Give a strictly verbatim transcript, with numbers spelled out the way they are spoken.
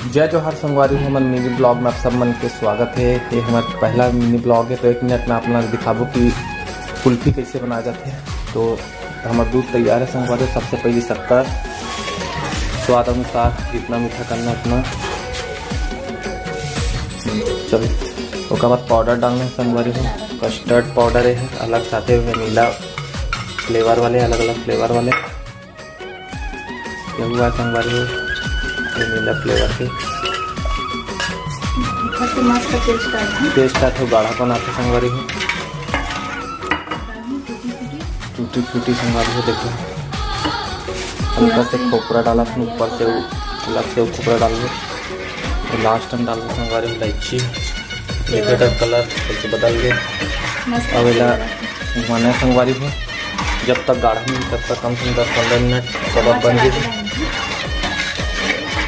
जय जोहार संगवारी हो, हमर mini blog में आप सब मन के स्वागत हे। ये हमर पहला mini blog हे, तो एक मिनट में आप मन ल दिखाबो कि कुल्फी कैसे बनाए जाथे। तो हमर दूध तैयार हे संगवारी हो। सबसे पहले शक्कर, स्वाद अनुसार जितना मीठा करना उतना। चल, ओकर बाद पाउडर डालना हे संगवारी हो, कस्टर्ड पाउडर हे, अलग साथे वेनिला फ्लेवर वाले, अलग-अलग फ्लेवर वाले। ये हुआ संगवारी हो, वेनिला फ्लेवर के। ऊपर से मस्त टेस्ट आएगा। टेस्ट आथे, गाढ़ापन आथे संगवारी हो। टूटी फ्रूटी संगवारी हो, देखो, हल्का से खोपरा डाला था ऊपर से, उ-, अलग से वो खोपरा डाल दो। और लास्ट में डाल दो संगवारी हो इलायची। देखो, एकर कलर कैसे बदल गया। मस्त अब एला लगता है। घुमाना हे संगवारी हो, जब तक गाढ़ा नहीं, तब तक कम से कम दस पंद्रह मिनट कबाब बन जाए।